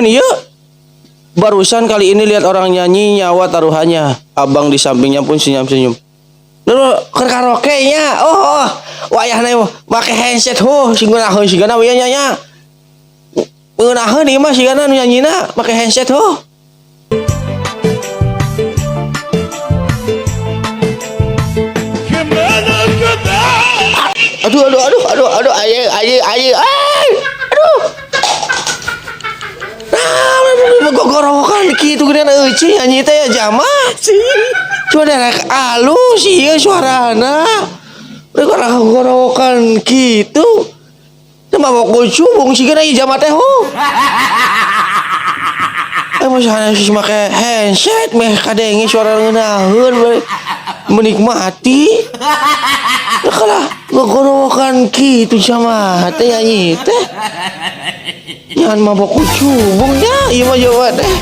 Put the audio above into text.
Ngeunaheun ieu. Barusan kali ini lihat orang nyanyi, nyawa taruhannya. Abang di sampingnya pun senyum-senyum. Lalu keur karaoke nya. Oh, wayahna make handset huh sing ngeunaheun sigana we nya. Ngeunaheun ieu mah sigana nu nyanyina make handset huh. Aduh, aduh, aduh, aduh, aduh, ayo, ayo, ayo, ayo, aduh. Nah, gogorowokan kitu geuning euceuh nyanyi teh ya jama. Cuma derek alus ieu suarana. Udah gogorowokan kitu. Teu mabok cubung sigana ieu jama teh huh. Eh, misalnya sih make handset meh kadenge suara ngeunaheun we menikmati. Nah, kalah gogorowokan kitu jama teh nyanyi teh. Jangan mabok cubung ya, ieu mah jawa teh.